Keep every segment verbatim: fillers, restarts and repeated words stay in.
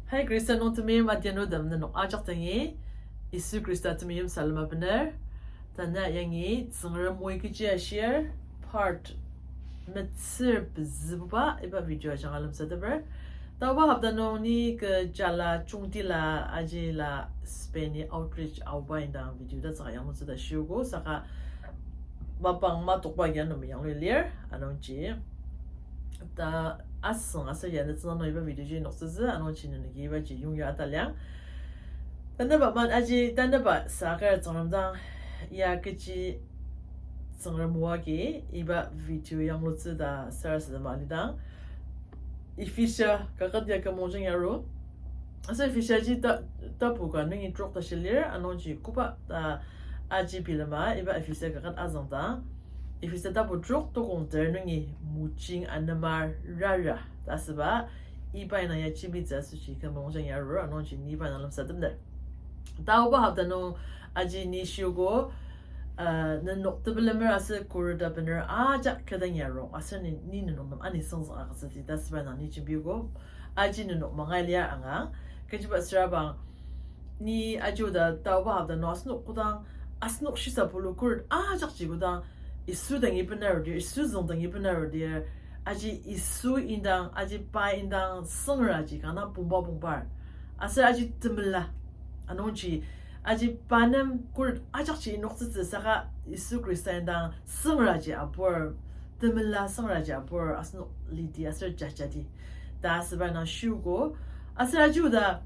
Hai Khrista nung temeim adianutem nenok ajak dangi, Yisu Khrista temeim salem abener. Tanü yangi Tsüngrem o kechi ashir part metsür pezübuba iba video ajanga lemsateper. Taoba hopta nung ni kü jala chungtila ajila Spain-i outreach aoba indang video tatsüka yanglutsü ta shiogo, saka mapang matokba ya nung yanglui lir, anungji ta asüng aser ya netsüna nung iba video ji noktsütsü, anungji nenoki ibaji yongya ataliang. Tanüba man aji tanüba saka Tsüngrem dang ya kechi Tsüngrem o agi iba video yanglutsü ta sarasadema alidang, Ephesia kaket ya kü mongjang yaru. Aser Ephesia ji ta, tapu ka nungi trok ta shilir, anungji koba ta aji bilema iba Ephesia kaket azüngdang. Ephesia tapu trok tokong ter nungi mojing anema rara ta asüba, iba indang ya jembitsü asoshi kü mongjang yarur, anungji ni iba indang lemsateper. Taoba hopta nung aji ni shiogo, uh, nenok tepelemer aser khuret abener ajak kü dang yarung, aser ni, ni nenok nem ani süngzük agütsüdi ta asüba indang ni jembiogo. Aji nenok mangai lia angang, kechiba sürabang, ni aji oda taoba hopta nung asenok kodang, asenok shisa pulu khuret ajakji kodang, Yisu dangi benarudir, Yisu züng dangi benarudir, aji Yisu indang, aji pa indang süngraji kanga pongba pongbar. Aser aji temela. Anungji, aji pa nem khuret ajakji inoktsütsü saka Yisu Khrista indang süngraji apur, temela süngraji apur, asenok lidi aser jajadi ta asüba indang shiogo. Aser aji oda,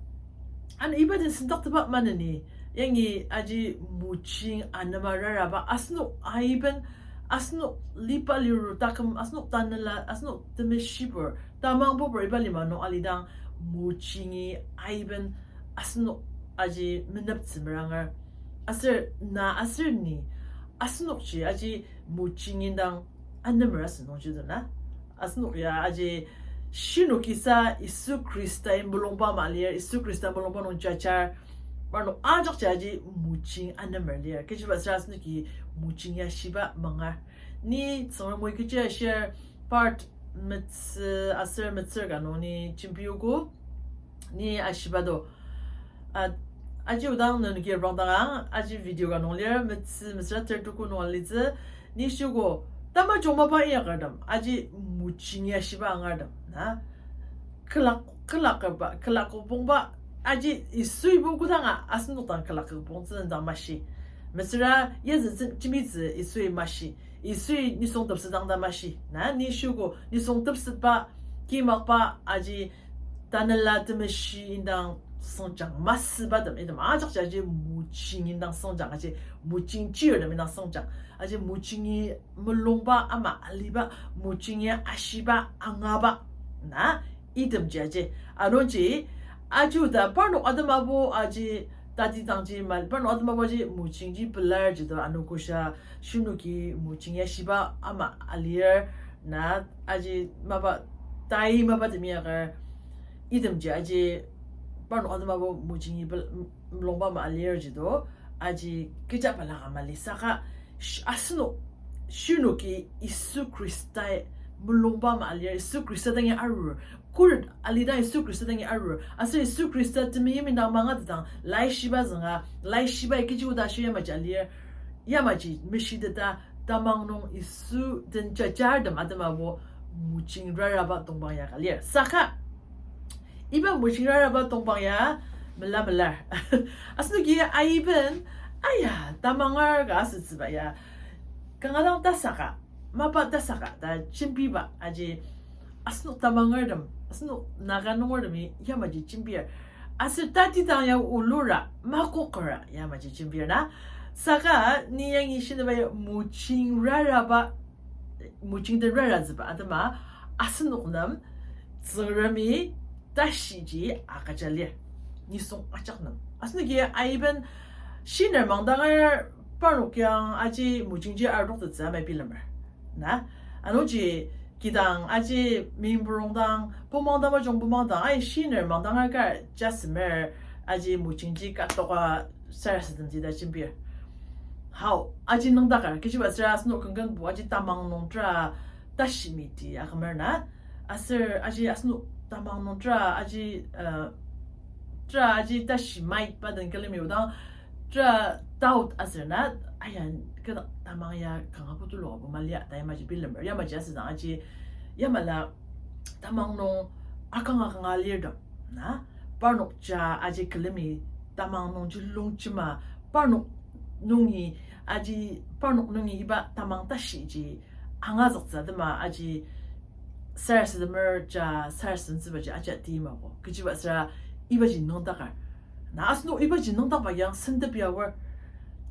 ano iba den sendaktepa maneni, yangi aji mojing anema raraba, asenok aiben, asenok liba liru taküm, asenok tanela, asenok temeshibur, tamang bubur iba lima nung alidang mojingi aiben asenok aji meneptsü meranger. Aser na aser ni, asenokji aji mojing indang anemer asü nungji dena. Asenok ya aji shinoki sa Yisu Khrista-i mulungba ama lir, Yisu Khrista mulungba nung jajar, parnok ajakji aji mojing anemer lir. Kechiba sür asenoki mojing ya shiba mangar. Ni Tsüngrem o kechi ashir part metsü aser metsür ka nung ni jembiogo, ni ashiba do. A, aji odang nenoki reprangdang, aji video ka nung lir, metsü, metsüra ter tuku nung alitsü, ni shiogo, tamajung mapa inyakertem, aji mojing ya shiba angartem, na? Külak, külak kaba, külak kübongba, aji Yisui bo kodanga, asenok dang külak kübongtsü dang mashi. Mesüra yazü jemitsü Yisui mashi. Yisui nisung tepsetang ta mashi. Na, ni shiogo, nisung tepsetba, kimakba, aji tanela temeshi indang sengjang masübatem, item ajakji aji mojing indang sengjang, aji mojing chirtem indang sengjang, aji mojingi mulungba ama aliba, mojingi ashiba angaba, na, itemji aji. Anungji, aji oda parnok atema bo aji tatidangji ma, parnok atema bo aji mojingji pelarji do, ano kasa shinoki mojing ya shiba ama alir, na, aji mapa, tai mapa temi akar, itemji aji parnok atema bo mojingi pel-, m-, mulungba ama alirji do, aji kecha balaka mali saka, sh-, asenok, shinoki Yisu Khrista-i mulungba ama alir, Yisu Khrista dangi arur, khuret alidang Yisu Khrista dangi arur, aser Yisu Khrista temeim indang mangatetang, laishiba zünga, laishiba kechi oda shia yamaji alir, yamaji meshiteta tamang nung Yisu den jajartem atema bo mojing raraba tongpang ya ka lir. Saka, iba mojing raraba tongpang ya mela melar. Asenoki aiben, aya, tamangar ka asütsüba ya, kanga dang tasaka, mapa tasaka ta jembiba aji, asenok tamangertem, asenok Naga nungertemi yamaji jembir. Aser tatidang ya olura, makokera yamaji jembir na. Saka ni yangi shinaba ya mojing raraba, mojing den raratsüba atema, asenok nem Tsüngremi tashiji agüja lir. Nisung ajak nem, asenoki aiben shiner mangdanger parnok yang aji mojingji arudoktettsü amai bilemer. Na, anungji kidang aji mimburongdang, bumang tamajung bumang dang, ai shiner mangdanger ka jasemer aji mojingji katoka sarasademji ta jembir. Hao, aji nüngdakar, kechiba sür asenok kenkenbo aji tamang nung tera tashimiti akümer na. Aser aji asenok tamang nung tera aji, uh, Tera aji tashi maitba den külemi odang, tera doubt aser na, aya, kena tamang ya kanga putu lobo malia, ta yamaji bilemer, yamaji asüdang aji, yamala tamang nung akanga kanga lirtem, na, parnok ja aji külemi tamang nungji longjema, parnok nungi aji, parnok nungi iba tamang tashiji angazüktsü atema aji sarasademer ja sarasademtsübaji aja timako. Kechiba süra ibaji nüngdaker. Na asenok ibaji nüngdakba yang sentep ya aor.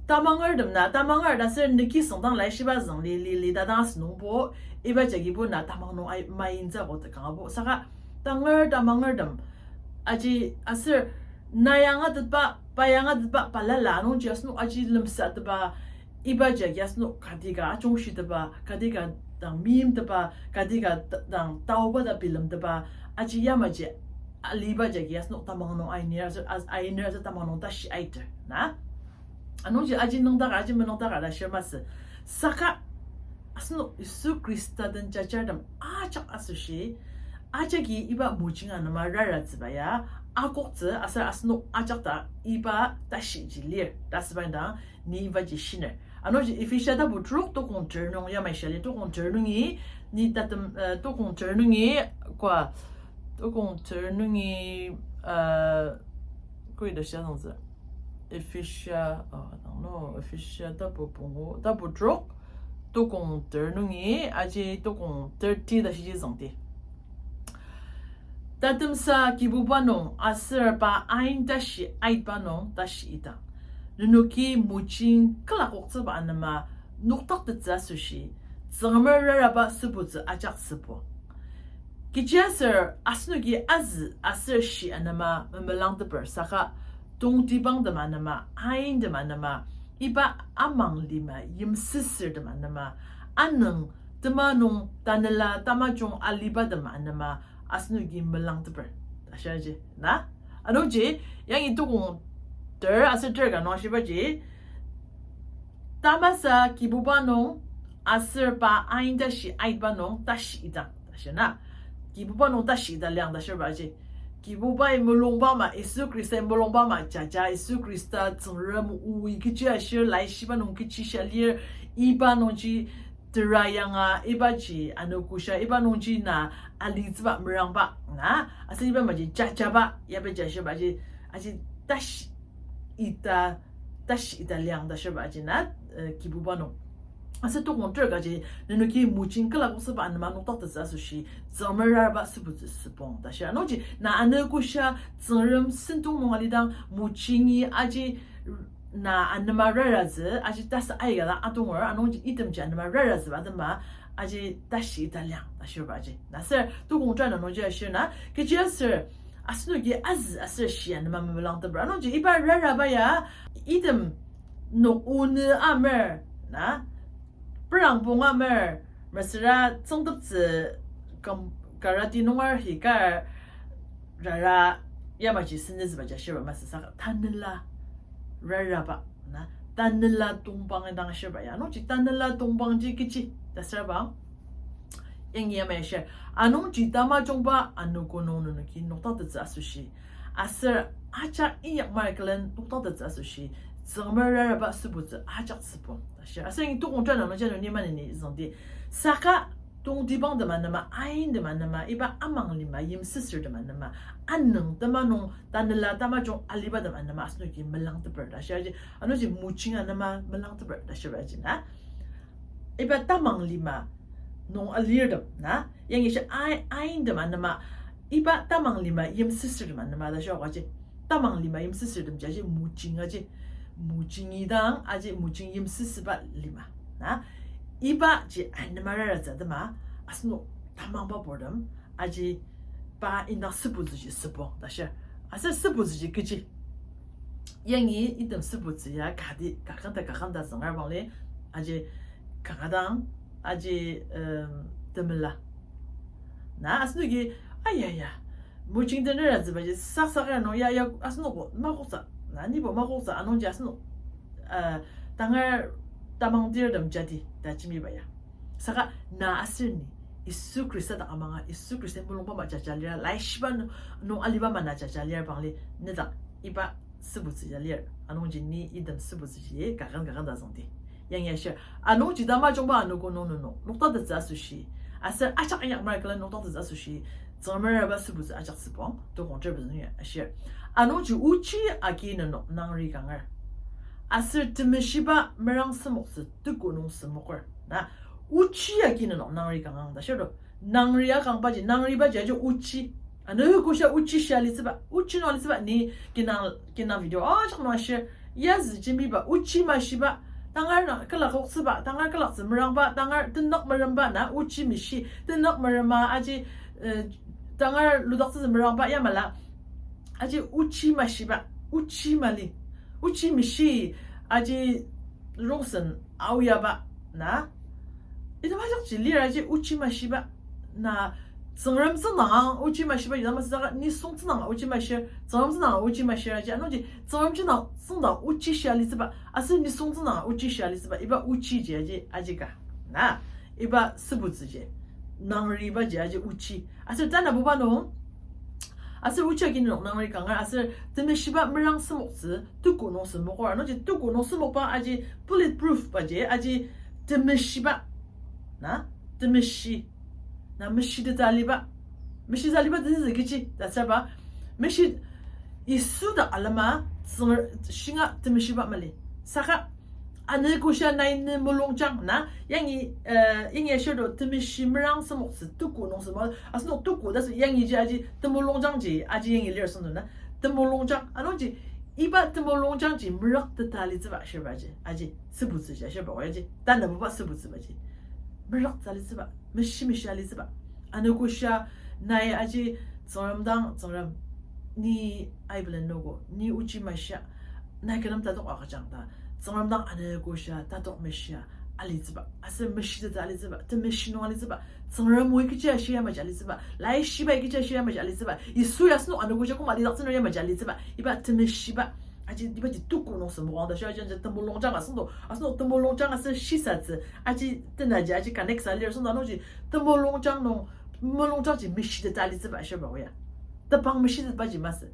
Tamangertem na, tamanger ta ser niki süngdang laishiba züng li, li, li, ta dang asenungbo, iba jagibo na tamang nung ai, maintsüko tekangabo. Saka tanger tamangertem aji aser na ya angatetba, pa ya angatetba, balala anungji asenok aji lemsateba, iba jagi asenok kati ka ajungshiteba, kati ka dang meimteba, kati ka ta-, dang taoba ta bilemteba, aji yamaji aliba jagi asenok tamang nung ainer aser, as-, ainer aser tamang nung tashi aiter, na? Anungji aji nüngdaker, aji menüngdaker ta shir masü. Saka asenok Yisu Khrista den jajartem ajak asoshi, ajaki iba mojing anema raratsüba ya akoktsü aser asenok ajak ta iba tashiji lir ta asüba indang ni ibaji shiner. Anungji Ephesia tapu trok tokong ter nung yamai shia lir, tokong ter nungi, ni tatem, eh, tokong ter nungi, kwa, tokong ter nungi, uh, koi ta shia züngtsü. Ephesia, uh, dang no, Ephesia tapu pungu, tapu trok, tokong ter nungi, aji tokong thirty ta shiji züngdi. Tatemsa Kibuba nung aser pa ain tashi aitba nung tashi idang, nenoki mojing külakoktsüba anema noktaktettsü asoshi, Tsüngremer raraba sübutsü ajak sübong. Kechiaser asenoki azü aser shi anema memelangteper saka, tongtibangtem anema, aintem anema, iba amang lima yimsüsürtem anema, anüng tema nung tanela tamajung alibatem anema asenoki melangteper ta shia ji na. Anungji, yangi tokong ter aser ter ka nung ashibaji, tamasa Kibuba nung aser pa ain tashi aitba nung tashi idang ta shia na. Kibuba nung tashi ita liang ta shibaji, Kibubai mulungba ama, Yisu Khristai mulungba ama, jaja Yisu Khrista Tsüngrem oi kechi ashir, laishiba nung kechi shia lir, iba nungji tera yanga, ibaji anogoshia, iba nungji na alitsüba merangba na, aser iba maji jajaba, yabaji ashibaji, aji tashi ita, tashi ita liang ta shibaji na, eh, Kibuba nung. Aser tokong ter kaji, nenoki mojing külakoktsüba anema noktaktettsü asoshi, Tsüngremer raraba sübutsü sübong ta shia. Anungji na anogoshia Tsüngrem sentong nung alidang mojingi aji na anema raratsü, aji tasa aika dang atonger, anungji itemji anema raratsüba atema, aji tashi ita liang ta shibaji na. Aser tokong ter na nungji ashir na, kechiaser asenoki azü aser shi anema memelangteper. Anungji iba raraba ya, item nung onü amer na, perangpong amer, mesüra tsüngteptsü kam-, karate nunger hikar rara yamaji senüzüba ja shiba masü saka tanela raraba na, tanela tongpang indang shiba ya. Anungji tanela tongpangji kechi ta süra bang, yangi yamai shir. Anungji tamajungba anogo nung nenoki noktaktettsü asoshi, aser ajak inyak mari külen noktaktettsü asoshi, Tsüngremer raraba sübutsü ajak sübong ta shir. Aser yangi tokong ter na nungji ano ni maneni züngdi. Saka tongtibangtem anema, aintem anema, iba amang lima yimsüsürtem anema, anüng tema nung tanela tamajung alibatem anema asenoki melangteper ta shia ji. Anungji mojing anema melangteper ta shibaji na, iba tamang lima nung alirtem na, yangi shi ai-, aintem anema, iba tamang lima yimsüsürtem anema ta shia kaji. Tamang lima yimsüsürtem ji aji mojing aji. Mojing idang aji mojing yimsüsüba lima na, ibaji anema raratsü atema, asenok tamangba purtem aji pa indang sübutsüji sübong ta shir. Aser sübutsüji kechi, yangi item sübutsü ya kati kakangta kakangta züngar bangli, aji kanga dang, aji, em, temela na asenoki, ayaya, mojing den raratsübaji saksaker nung ya, ya, asenokbo makoktsü na, nibo makoktsü anungji asenok, eh, tangar tamang tirtem jadi ta jembiba ya. Saka na aser ni Yisu Khrista dak amanga, Yisu Khrista mulungba ma jaja lir, laishiba nu-, nung aliba ma na jaja lir bangli, nedak iba sübutsü ja lir. Anungji ni item sübutsüji kaken kaken ta züngdi. Yangi ashir, anungji tamajungba anogo nung nenok noktatettsü asoshi, aser ajak inyak mara külen noktatettsü asoshi, Tsüngrem araba sübutsü ajak süpong, tokong ter bezüng ya ashir. Anungji ochi agi nenok nangri kangar. Aser temeshiba merang semoktsü teko nung semoker. Na, ochi agi nenok nangri kangang ta shirdo. Nangri akangbaji, nangribaji aji ochi. Anogo shia ochi shia alitsüba, ochi nung alitsüba ni kinang, kinang video ajak nung ashir. Yazü jembiba, ochi mashiba, tangar na külak koktsüba, tangar külaktsü merangba, tangar tenük meremba na ochi meshi, tenük merema aji, eh, tangar ludaktsütsü merangba yamala, aji ochi mashiba, ochi mali, ochi meshi, aji rongsen aoyaba na. Ita majakji lir aji ochi mashiba. Na, Tsüngrem tsüngdang ochi mashiba, ita masü saka nisung tsüngdang ochi mashir, Tsüngrem tsüngdang ochi mashir aji, anungji Tsüngrem tsüngdang, tsüngdang ochi shia alitsüba, aser nisung tsüngdang ochi shia alitsüba, iba ochiji aji, aji ka. Na, iba sübutsüji. Nangribaji aji ochi. Aser tanabuba nung, aser ochi agi nenok nangri kangar, aser temeshiba merang semoktsü teko nung semoker, anungji teko nung semokba aji bulletproof baji, aji temeshiba. Na, temeshi. Na, meshiteta aliba. Meshiteta aliba tenzüker kechi ta sürba, meshi Yisu dak alema Tsüngrem shinga temeshiba mali. Saka anogo shia nai ne mulungjang na, yangi, eh, yangi ashirdo temeshi merang semoktsü teko nung sema, asenok teko ta sü yangiji aji temulungjangji, aji yangi lir süngdo na. Temulungjang, anungji iba temulungjangji merakteta alitsüba ashirbaji, aji sübutsüji ashirba, aji tanabuba sübutsübaji. Merakteta alitsüba, meshi meshi alitsüba. Anogo shia nai aji Tsüngrem dang, Tsüngrem, ni aibelen nogo, ni ochi mashia, nai kü nem tatok agüjang ta, Tsüngrem dang anogo shia tatok meshia alitsüba, aser meshiteta alitsüba, temeshi nung alitsüba, Tsüngrem oi kechi ashir yamaji alitsüba, laishibai kechi ashir yamaji alitsüba, Yisu ya asenok anogo shia koma lidaktsünür yamaji alitsüba, iba temeshiba. Aji ibaji teko nung semoker ta shia aji, aji temulungjang asüngdo, asenok temulungjang aser shisatsü, aji tenaji aji connect sa lir süngdo, anungji temulungjang nung, mulungjangji meshiteta alitsüba ashirba oya. Tebang meshitetbaji masü.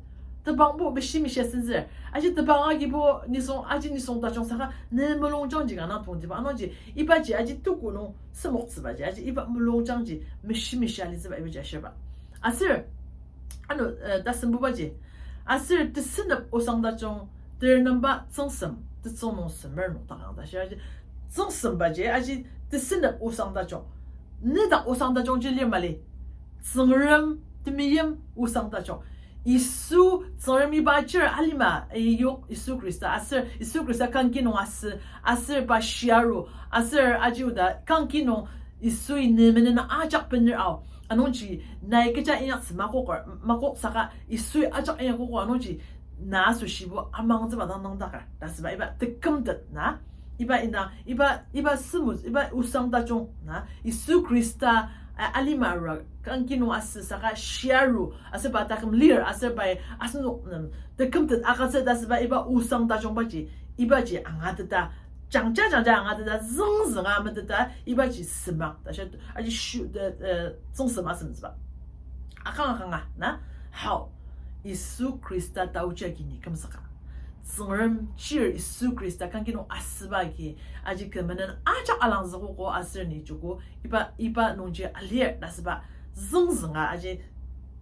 Tebangbo meshi meshia senzür. Aji tebang agibo nisung, aji nisung tajung saka ne mulungjangji kanga tongtiba, anungji ibaji aji teko nung semoktsübaji, aji iba mulungjangji meshi meshia alitsüba ibaji ashirba. Aser, ano, eh, tasembubaji. Aser tesünep osang tajung, ter nemba tsüngsem, tetsüng nung semer nung takang ta shia aji, tsüngsembaji aji tesünep osang tajung. Nedak osang tajungji lir mali. Tsüngrem temeim osang tajung. Yisu, Tsüngrem iba chir alima, eh, yok Yisu Khrista, aser Yisu Khrista kangki nung asü, aser pa shiaru, aser aji oda kangki nung Yisui ne menen ajak bener ao. Anungji nai kecha inyaktsü makokar, makok saka Yisui ajak inyakoker, anungji na asoshibo amangtsüba dang dang dakar ta süba iba tekümtet na. Iba ina, iba, iba sümu, iba osang tajung na, Yisu Khrista, a, alima arua kangki nung asü saka shiaru, aser pa taküm lir, aser pai asenok nem tekümtet agütsü ta süba iba osang tajungbaji, ibaji angateta, jangja jangja angateta, züngzünga meteta, ibaji semak ta shia, aji shu, eh, eh, tsüngsem asem süba. Akang akanga na, hao, Yisu Khrista taochi agi ni kümzüka. Tsüngrem chir Yisu Khrista kangki nung asüba agi, aji kü menen ajak alangzükogo aser ni joko, iba, iba nungji alir ta süba, züngzünga aji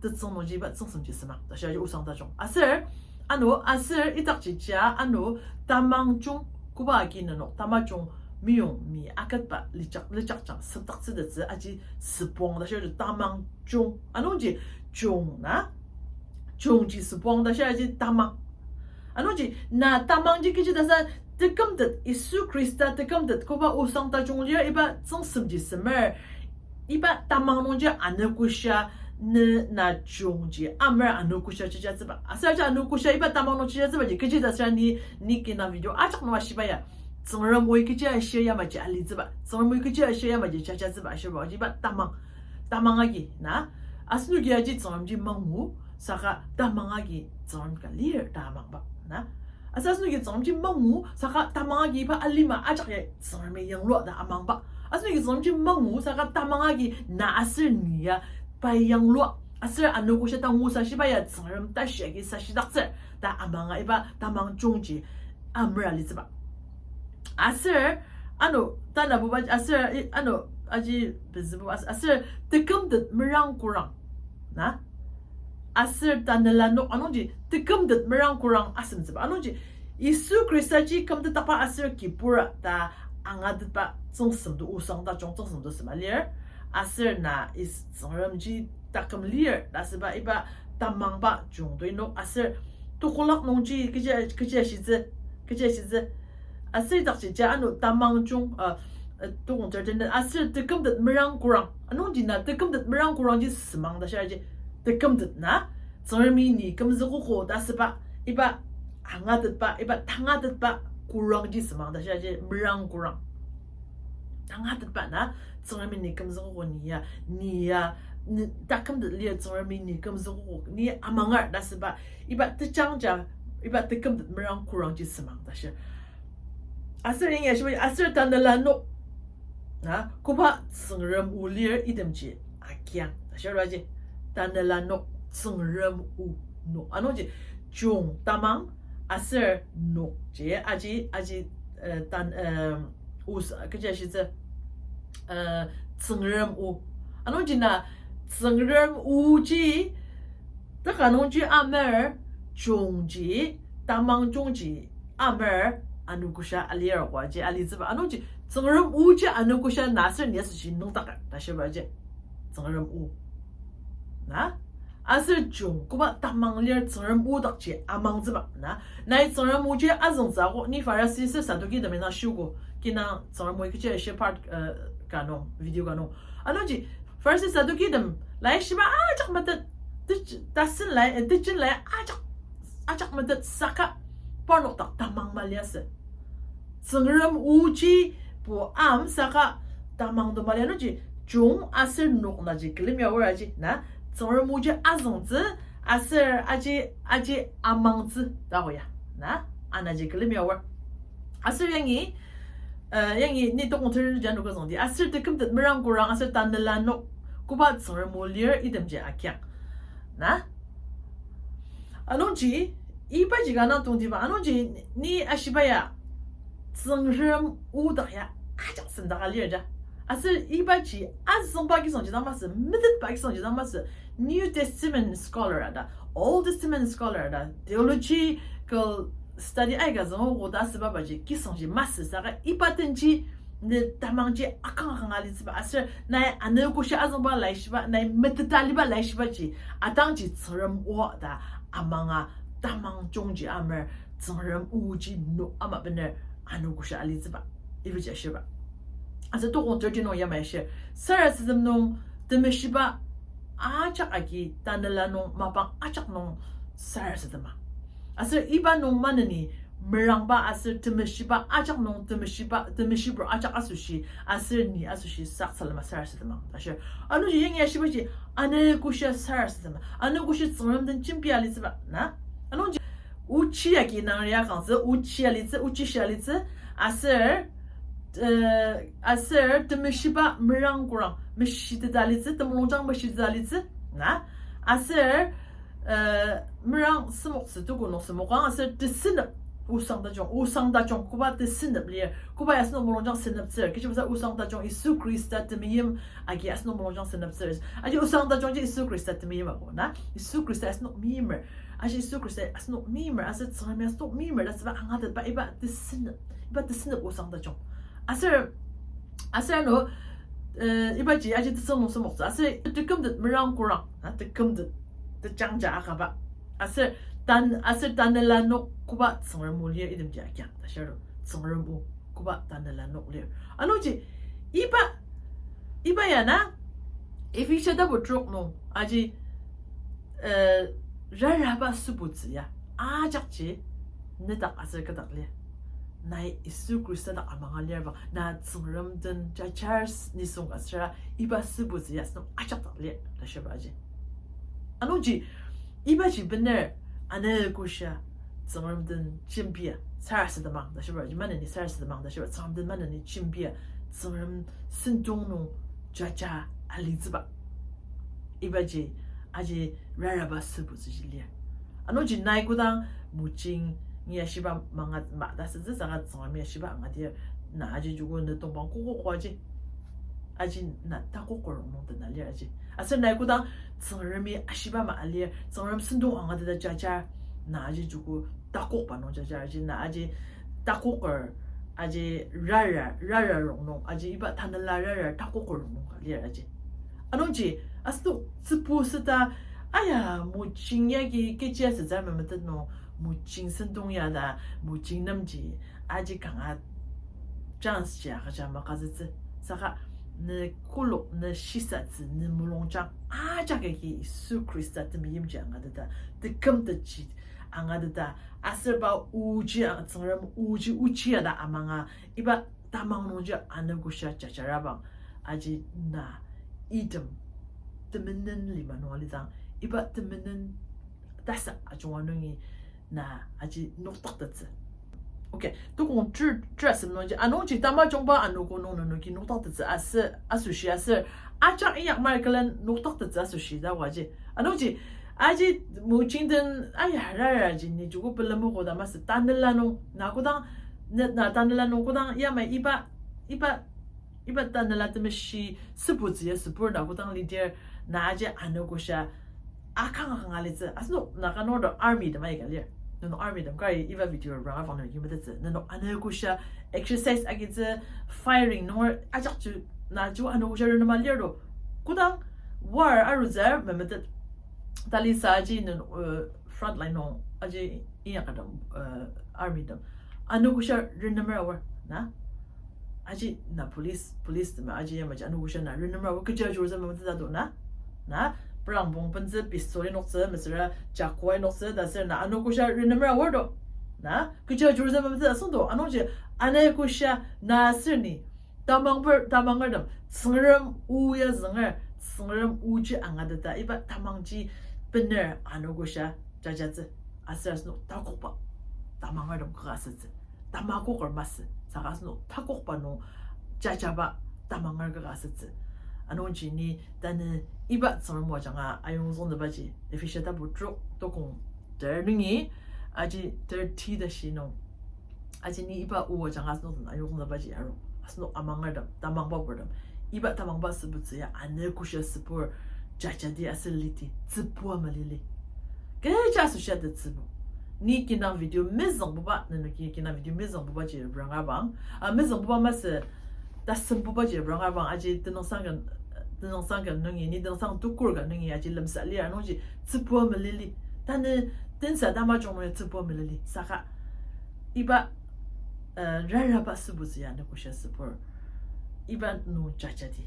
tetsüng nungji iba tsüngsemji semak ta shia aji osang tajung. Aser, ano, aser idakji ja, ano, tamangjung koba agi nenok tamajung meyong mi aketba lijak, lijakjang sepdaktsütettsü aji süpong ta shia aji tamangjung. Anungji jung na, jungji süpong ta shia aji tamang. Anungji na tamangji kechi ta sa tekümtet, Yisu Khrista tekümtet koba osang tajung lir iba tsüngsemji semer. Iba tamang nungji anogoshia ne na jungji amer anogoshia jajatsüba. Aser aji anogoshia iba tamang nung jajatsübaji kechi ta sa ni, ni kina video ajak nung ashiba ya. Tsüngrem oi kechi ashir yamaji alitsüba. Tsüngrem oi kechi ashir yamaji jajatsüba ashiba. Aji iba tamang. Tamang agi na. Asenoki aji Tsüngremji mangu saka tamang agi Tsüngrem ka lir ta amangba na. Aser asenoki Tsüngremji mangu saka tamang agi iba alima ajak ya Tsüngremi yanglua ta amangba. Asenoki Tsüngremji mangu saka tamang agi na aser ni ya pai yanglua. Aser anogo sha tangu sashiba ya Tsüngrem tashi agi sashidaktsür ta amanga iba tamang jungji amera litsüba. Aser, ano, tanabuba, aser, i, ano, aji, bezibu, as-, aser, tekümtet merang kurang. Na? Aser tanela nok anungji, tekümtet merang kurang asemtsüba. Anungji, Yisu Khristaji kümtetdakba aser kibura ta angatetba tsüngsemdo, osang tajung tsüngsemdo sema lir. Aser na is Tsüngremji taküm lir ta asüba iba tamangba jungtoi nok aser tokolak nungji kechi, kechi ashitsü, kechi ashitsü. Aser idakji ja ano tamang jung, uh, uh, tokong thirteen aser tekümtet merang kurang. Anungji na tekümtet merang kurangji semang ta shiraji. Tekümtet na, Tsüngremi ni kümzükogo ta asüba, iba angatetba, iba tangatetba kurangji semang ta shiraji merang kurang. Tangatetba na, Tsüngremi ni kümzükogo ni ya, ni ya, ni takümtet lir Tsüngremi ni kümzükogo, ni amangar ta asüba, iba tejangja, iba tekümtet merang kurangji semang ta shir. Aser yangi ashiba, aser tanela nok. Na, koba Tsüngrem o lir itemji akiang. Ta shir aji, tanela nok, Tsüngrem o nok. Anungji, jung tamang, aser nokji, aji, aji, eh, tan, eh, o s-, kechi ashitsü, eh, Tsüngrem o. Anungji na, Tsüngrem oji, taka nungji amer, jungji, tamang jungji, amer, anogo sha alir koaji alitsüba. Anungji, Tsüngrem oji anogo sha na aser ni asoshi nüngdaker ta shibaji. Tsüngrem o. Na? Aser jung, koba tamang lir Tsüngrem o dakji amangtsüba. Na? Nai Tsüngrem oji azüngtsü ako, ni Pharisi ser Saduki temi na shiogo. Kina Tsüngrem o kechi ashi part, eh, ka nung, video ka nung. Anungji, Pharisi Saduki tem, laishiba ajak metet, tech-, tasen lai, eh, tejen lai ajak, ajak metet saka, parnok dak tamang maliasü. Tsüngrem oji pu am saka tamang do mali anungji, jung aser nok naji külemya aor aji, na, Tsüngrem oji azüngtsü, aser aji, aji amangtsü ta aoa, na, anaji külemya aor. Aser yangi, eh, yangi ni tokong ter jano kazüngdi. Aser tekümtet merang kurang aser tanela nok koba Tsüngrem o lir itemji akiang. Na? Anungji, ibaji ka na tongtiba, anungji ni ashiba ya, Tsüngrem o dak ya ajak sendaka lir ja. Aser ibaji azüngba kisangji dang masü, metetba kisangji dang masü, New Testament scholar ada, Old Testament scholar ada, theological study aika züngogo ta asübabaji kisangji masü saka iba tenji ne tamangji akang akang alitsüba aser nai anogo sha azüngba laishiba, nai meteta aliba laishibaji atangji Tsüngrem o ta amanga tamang jungji amer Tsüngrem oji no ama bener anogo sha alitsüba. Ibaji ashiba. Aser tokong thirteen nung yamai ashir. Sarasadem nung temeshiba ajak agi tanela nung mapang ajak nung sarasadema. Aser iba nung maneni merangba aser temeshiba ajak nung temeshiba, temeshibur ajak asoshi, aser ni asoshi saksalema sarasadema. Ashir, anungji yangi ashibaji, anogo sha sarasadema. Anogo sha Tsüngrem den jembia alitsüba, na? Anungji, ochi agi nang ria kangtsü, ochi alitsü, ochi shi alitsü, aser, eh, aser temeshiba merang kurang, meshiteta alitsü, temulungjang meshiteta alitsü, na? Aser, eh, merang semoktsü tuko nung semokang, aser tesenep osang tajung, osang tajung, koba tesenep lir, koba ya asenok mulungjang seneptsür, kechibasa osang tajung Yisu Khrista temeim agi asenok mulungjang seneptsür. Aji osang tajungji Yisu Khrista temeim ako, na? Yisu Khrista asenok meimer. Aji Yisu Khrista asenok meimer, aser Tsüngrem ya asenok meimer, ta asüba angatetba iba tesenep, iba tesenep osang tajung. Aser, aser ano, eh, ibaji aji tesüng nung semoktsü. Aser tekümtet merang kurang, na, tekümtet, tejangja akaba. Aser tan, aser tanela nok koba Tsüngrem o lir itemji akiang ta shiro. Tsüngrem o koba tanela nok lir. Anungji, iba, iba ya na, Ephesia tapu trok nung, aji, eh, raraba sübutsü ya, ajakji, nedak aser kedak lir. Nai Yisu Khrista dak amanga lir bang, na Tsüngrem den jajars nisung ka süra, iba sübutsü ya asenok ajak dak lir, ta shiba aji. Anungji, ibaji bener, anogo sha, Tsüngrem den jembia, sarasademang, ta shiba aji, maneni sarasademang, ta shiba, Tsüngrem den maneni jembia, Tsüngrem sentong nung jaja alitsüba. Ibaji aji raraba sübutsüji lir. Anungji nai kodang mojing ya shiba manga ma ta sütsü saka Tsüngremi ya shiba angadir na aji joko ne tongpang kokokoaji. Aji na takoker nung tena lir aji. Aser nai kodang Tsüngremi ashiba ma alir, Tsüngrem sentong angateta jajar, na aji joko takokba nung jajar aji, na aji takoker, aji rara, rara rongnung, aji iba tanela rara takoker rongnung ka lir aji. Anungji, asenok tsübu süta, aya, mojing yagi kechi asütsü memetet nung, mojing sentong ya ta, mojing nemji, aji kanga chance ji agüja makazütsü. Saka ne kolok, ne shisatsü, ne mulungjang ajak agi Yisu Khrista temeimji angateta, tekümtetji angateta, aser pa oji, Tsüngrem oji, oji ya ta amanga, iba tamang nungji anogoshia jajarabang, aji na item temenen lima nung alidang, iba temenen tasak ajunga nungi na aji noktaktettsü. Okay, tokong ter, ter asem nungji, anungji tamajungba anogo nung nenoki noktaktettsü asü, asoshi aser, ajak inyak Michael-en noktaktettsü asoshi ta waji. Anungji, aji mojing den, aya, raraji ni joko pelemogo ta masü tanela nung, na kodang, na, na tanela nung kodang, yamai iba, iba, iba tanela temeshi sübutsü ya sübur na kodang lidir, na aji anogoshia akang akang alitsü. Asenok Naga nung do army tem aika lir. Nenok army tem kari iba video ranga fang nung yumetettsü. Nenok anogoshia exercise agitsü, firing nunger ajakji na joko anogoshia renema lir do. Kodang war arutsü memetet tali sa aji nen, uh, front line nung aji inyakadem, uh, army tem anogoshia renemer aor na. Aji na police, police tema aji yamaji anogoshia na renemer aor kechi ajurutsü memetet ta do na. Na, prang bong pentsü pistol noktsü, mesüra jakua noktsü, ta ser na anogoshia renemer aor do. Na, kechi ajurutsü memetet asüng do, anungji anogoshia na ser ni tamangbar, tamangertem, Tsüngrem o ya zünger, Tsüngrem oji angateta, iba tamangji bener anogoshia jajatsü, aser asenok takokba tamangertem kaka asütsü. Tamakoker masü, saka asenok takokba nung jajaba tamanger kaka asütsü. Anungji ni tanü iba Tsüngrem o ajanga ayongzüngzübaji, Ephesia tapu trok tokong ter nungi, aji thirty tashi nung. Aji ni iba o ajanga asenok den ayongzüngzübaji aru, asenok amangertem, tamangba purtem, iba tamangba sübutsü ya anogoshia sübur jajadi aser liti, tsübua malili. Kecha asoshi atet tsübu. Ni kinang video mezüngbuba, nenoki kinang video mezüngbubaji rangabang. A, mezüngbuba masü, tasembubaji rangabang, aji tenüngsang ka, tenüngsang ka nungi, ni tenüngsang tukur ka nungi, aji lemsa lir, anungji tsübua malili. Tanü tensa tamajung nungi tsübua malili. Saka iba, uh, raraba sübutsü ya anogoshia sübur, iba nung jajadi.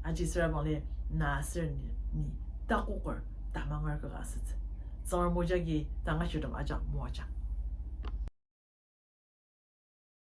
Aji süra bangli na aser ni, ni takoker tamanger kaka asütsü. Tsüngrem o jagi tangashirtem ajak moajang.